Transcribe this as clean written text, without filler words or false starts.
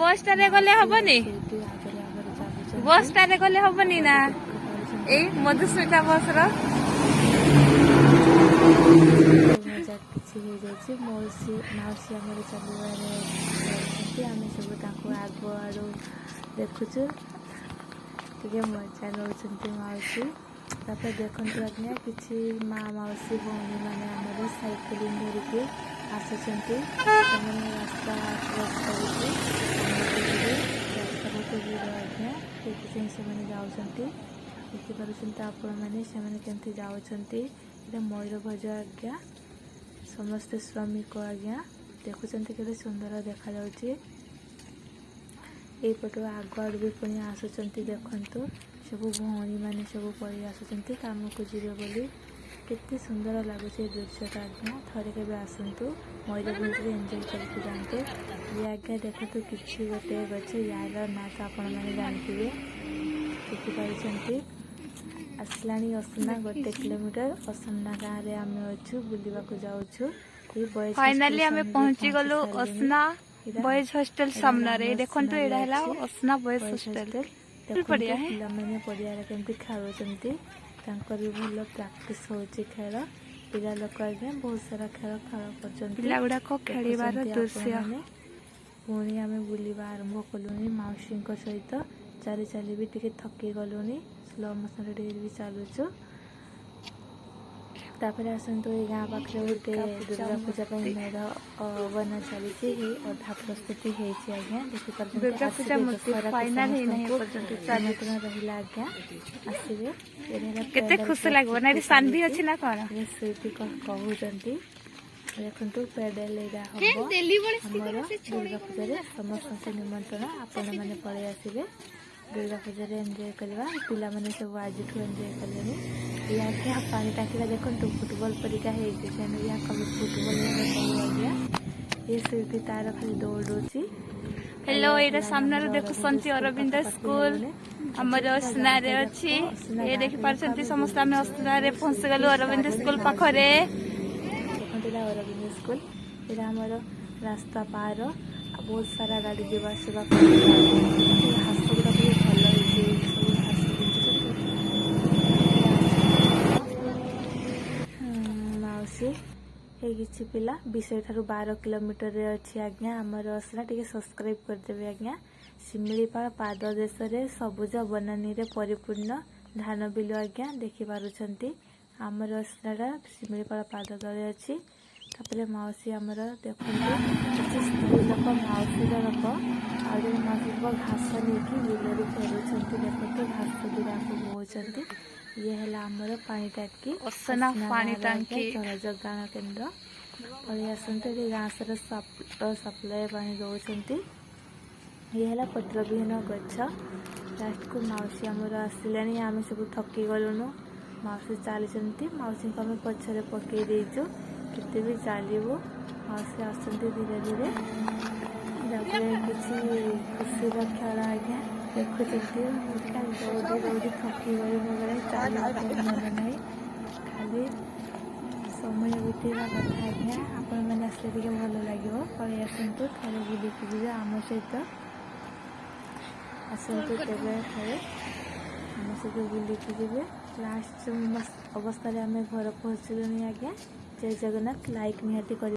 ବସଟାରେ ଗଲେ ମାଉସୀ ହବନି? ସେଇଠି ଆଗରେ ଆଗରେ ଚାଲୁଛନ୍ତି। ବସଟାରେ ଗଲେ ହବନି ନା? ଦେଖିପାରୁଛନ୍ତି। ଏଇ ମଧୁସ୍ମିତା ବସର। ମଜା କିଛି ହେଇଯାଇଛି। ମାଉସୀ, ମାଉସୀ ଆମର ଚାଲିବାରେ ଯାଉଛନ୍ତି। ଆମେ ସବୁ ତାଙ୍କୁ ଆଗ ଆଡ଼ୁ ଦେଖୁଛୁ, ଟିକେ ମଜା ନେଉଛନ୍ତି ମାଉସୀ। ତାପରେ ଦେଖନ୍ତୁ ଆଜ୍ଞା, କିଛି ମା, ମାଉସୀ, ଭଉଣୀମାନେ ଆମର ସାଇକେଲିଂ ଧରିକି ଆସୁଛନ୍ତି। ସେମାନେ ରାସ୍ତା କ୍ରସ୍ କରିକି କାମକୁ ଯିବେ। ରାସ୍ତା ବହୁତ ଭିଡ଼ ଆଜ୍ଞା, ସେଇଥିପାଇଁ ସେମାନେ ଯାଉଛନ୍ତି। ଦେଖିପାରୁଛନ୍ତି ଆପଣମାନେ, ସେମାନେ କେମିତି ଯାଉଛନ୍ତି। ଏଇଟା ମୟୂରଭଞ୍ଜ ଆଜ୍ଞା। ସମସ୍ତେ ଶ୍ରମିକ ଆଜ୍ଞା। ଦେଖୁଛନ୍ତି, କେତେ ସୁନ୍ଦର ଦେଖାଯାଉଛି। ଏଇପଟୁ ଆଗ ଆଡ଼ୁ ବି ପୁଣି ଆସୁଛନ୍ତି। ଦେଖନ୍ତୁ, ସବୁ ଭଉଣୀମାନେ ସବୁ ପଳେଇ ଆସୁଛନ୍ତି କାମକୁ ଯିବେ ବୋଲି। କେତେ ସୁନ୍ଦର ଲାଗୁଛି ଏ ଦୃଶ୍ୟଟା ଆଜ୍ଞା। ଥରେ କେବେ ଆସନ୍ତୁ ମୟୂରଭଞ୍ଜରେ, ଏନ୍ଜୟ କରିକି ଯାଆନ୍ତୁ। ଇଏ ଆଜ୍ଞା ଦେଖନ୍ତୁ, କିଛି ଗୋଟେ ଗଛ, ୟାର ନାଁ ତ ଆପଣମାନେ ଜାଣିଥିବେ। ଦେଖିପାରୁଛନ୍ତି, ଆସିଲାଣି ଅସନା, 1 କିଲୋମିଟର। ଅସନା ଗାଁରେ ଆମେ ଅଛୁ, ବୁଲିବାକୁ ଯାଉଛୁ। ଏଇ ବଏଜ ଫାଇନାଲି ହଷ୍ଟେଲ ଆମେ ସାମ୍ନାରେ ପହଞ୍ଚି ପହଞ୍ଚି ଗଲୁ ସାରିଲୁଣି। ଅସନା ଏଇଟା ବଏଜ ହଷ୍ଟେଲ ଏଇଟା ହେଲା ସାମ୍ନାରେ। ଆମ ଦେଖନ୍ତୁ, ଅସନାରେ ଏଇଟା ହେଲା ଅଛି ଅସନା ବଏଜ ବଏଜ ହଷ୍ଟେଲ। ହଷ୍ଟେଲ। ଦେଖନ୍ତୁ, ପଡ଼ିଆ ହେ। ପିଲାମାନେ ପଡ଼ିଆରେ କେମିତି ଖେଳୁଛନ୍ତି। ତାଙ୍କର ବି ଭଲ ପ୍ରାକ୍ଟିସ୍ ହେଉଛି ଖେଳ। ପିଲା ଲୋକ ଆଜ୍ଞା ବହୁତ ସାରା ଖେଳ ଖେଳ କରୁଛନ୍ତି। ପିଲା ଗୁଡାକ ଖେଳିବାର ଦେଖୁଛନ୍ତି ଦୃଶ୍ୟ। ଆପଣମାନେ। ପୁଣି ଆମେ ବୁଲିବା ଆରମ୍ଭ କଲୁଣି ମାଉସୀଙ୍କ ସହିତ। ଚାଲି ଚାଲି ବି ଟିକେ ଥକି ଗଲୁଣି, ସ୍ଲୋ ମୋସନରେ ଟିକେ ବି ଚାଲୁଛୁ। ତାପରେ ଆସନ୍ତୁ, ଏଇ ଗାଁ ପାଖରେ ଗୋଟେ ଦୁର୍ଗା ପୂଜା ଦୁର୍ଗା ପୂଜା ପାଇଁ ମୂର୍ତ୍ତି। ମେଢ଼ ବନା ଚାଲିଛି। ହେଇ ଅଧା ପ୍ରସ୍ତୁତି ହେଇଛି ଆଜ୍ଞା, ଦେଖିପାରୁଛନ୍ତି। ଦୁର୍ଗା ପୂଜା ଆସିବେ ମୂର୍ତ୍ତି ଦଶହରାକୁ, ଫାଇନାଲ ହେଇନାହିଁ ସମସ୍ତଙ୍କୁ ଏପର୍ଯ୍ୟନ୍ତ, ଚାଲିଛି। ନିମନ୍ତ୍ରଣ ରହିଲା ଆଜ୍ଞା, ଆସିବେ। ଏଇଟା ହେଲା କେତେ ପେଣ୍ଡାଲ ଖୁସି ଲାଗିବ ନା? ପ୍ରସ୍ତୁତି ଏଠି ସାନ୍ଭି ଚାଲିଛି। ଅଛି ନା କଣ? ଏବେ ସେଇଠି କଣ କହୁଛନ୍ତି ଦେଖନ୍ତୁ। ପେଣ୍ଡାଲ ଏଇଟା ହବ ଆମର ଦୁର୍ଗା ପୂଜାରେ। ସମସ୍ତଙ୍କୁ ନିମନ୍ତ୍ରଣ, ଆପଣମାନେ ପଳେଇ ଆସିବେ, ଦୁର୍ଗା ପୂଜାରେ ଏନ୍ଜୟ କରିବା। ପିଲାମାନେ ସବୁ ଆଜିଠୁ ଏନ୍ଜୟ କଲେଣି। ଇଏ ଆଜ୍ଞା ପାଣି ଟାଙ୍କିଟା ଦେଖନ୍ତୁ, ଫୁଟବଲ ପରିକା ହେଇଛି। ତେଣୁ ୟାକୁ ଆମେ ଫୁଟବଲ ଭାବେ କହୁ ଆଜ୍ଞା। ଇଏ ସେଇଠି ତାର ଖାଲି ଦୌଡ଼ଉଛି। ହ୍ୟାଲୋ, ଇଏ ଏଇଟା ହେଲାଣି ସାମ୍ନାରେ ଆମର ଅରବିନ୍ଦ ଦେଖୁଛନ୍ତି ସ୍କୁଲ ଅରବିନ୍ଦ ପାଖାପାଖି ସ୍କୁଲ। ହେଲୁଣି। ଆମର ଆଜି ପୁରା ଅସନାରେ ଗାଁଟା ଅଛି। ଯାକ, ଅସନା ଏ ଗାଁଟା ଯାକ ଦେଖିପାରୁଛନ୍ତି, ଆମେ ସମସ୍ତେ ଆମେ ବୁଲୁଛୁ। ଅସନାରେ ପହଞ୍ଚି ଗଲୁ ସୁଇଟି ଅରବିନ୍ଦ ଷ୍ଟାର୍ଟ ସ୍କୁଲ ମାଉସୀ। ପାଖରେ। ଦେଖନ୍ତୁ, ଏଇଟା ଅରବିନ୍ଦ ସ୍କୁଲ। ଏଇଟା ଆମର ରାସ୍ତା ପାର ଆଉ ବହୁତ ସାରା ଗାଡ଼ି ଯିବା ଆସିବା କରୁଛି ଆଜ୍ଞା। ଏ ଘାସ ଗୁଡ଼ାକ ବି ଭଲ ହେଇଛି, ଏଇ ସବୁ ଘାସ ଦେଖୁଛନ୍ତି। ଏଇଟା ଅଛନ୍ତି ଆମର ମାଉସୀ, ଏଇ କିଛି ପିଲା। ବିଷୟ ଠାରୁ 12 କିଲୋମିଟରରେ ଅଛି ଆଜ୍ଞା ଆମର ଅସନା। ଟିକେ ସବସ୍କ୍ରାଇବ୍ କରିଦେବେ ଆଜ୍ଞା। ଶିମିଳିପାଳ ପାଦ ଦେଶରେ ସବୁଜ ବନାନୀରେ ପରିପୂର୍ଣ୍ଣ ଧାନ ବିଲ ଆଜ୍ଞା, ଦେଖିପାରୁଛନ୍ତି। ଆମର ଅସନାଟା ଶିମିଳିପାଳ ପାଦ ତଳେ ଅଛି। ତାପରେ ମାଉସୀ ଆମର ଦେଖନ୍ତୁ, କିଛି ସ୍ତ୍ରୀ ଲୋକ, ମାଉସୀ ଜଣକ ଆଉ ଜଣେ ମାଉସୀ ଜଣକ ଘାସ ନେଇକି ବିଲରୁ ଫେରୁଛନ୍ତି। ଦେଖନ୍ତୁ, ଘାସ ଗୁଡ଼ାକ ବୋହୁଛନ୍ତି। ଇଏ ହେଲା ଆମର ପାଣି ଟାଙ୍କି। ଅସନା ଅସନା ପାଣି ଗାଁର ଆଜ୍ଞା ଟାଙ୍କି। ଜଳ ଯୋଗାଣ କେନ୍ଦ୍ର। ପଳେଇ ଆସନ୍ତୁ, ଏଠି ଗାଁ ସାରା ସପ୍ଲାଏ ପାଣି ଦେଉଛନ୍ତି। ଇଏ ହେଲା ପତ୍ରବିହୀନ ଗଛ। ଲାଷ୍ଟକୁ ମାଉସୀ ଆମର ଆସିଲେଣି। ଆମେ ସବୁ ଥକି ଗଲୁଣୁ। ମାଉସୀ ଚାଲିଛନ୍ତି, ମାଉସୀଙ୍କୁ ଆମେ ପଛରେ ପକେଇ ଦେଇଛୁ। କେତେ ବି ଚାଲିବୁ? ମାଉସୀ ଆସନ୍ତି ଧୀରେ ଧୀରେ। ତାପରେ କିଛି ଖୁସିର ଖେଳ ଆଜ୍ଞା ଦେଖୁଛନ୍ତି। ମୁଁ ଖାଲି ଦୌଡ଼ି ଦୌଡ଼ି ଥକି ଗଲୁଣି ବେଳେ ଚାଲିବାକୁ ମନ ନାହିଁ। ଖାଲି ସମୟ ବିତେଇବା କଥା ଆଜ୍ଞା। ଆପଣମାନେ ଆସିଲେ ଟିକେ ଭଲ ଲାଗିବ। ପଳେଇ ଆସନ୍ତୁ, ଥରେ ବୁଲିକି ଯିବେ ଆମ ସହିତ। ଆସନ୍ତୁ କେବେ ଥରେ ଆମ ସହିତ ବୁଲିକି ଯିବେ। ଲାଷ୍ଟ ଅବସ୍ଥାରେ ଆମେ ଘର ପହଞ୍ଚିଲୁଣି ଆଜ୍ଞା। ଜୟ ଜଗନ୍ନାଥ। ଲାଇକ୍ ନିହାତି କରିବେ।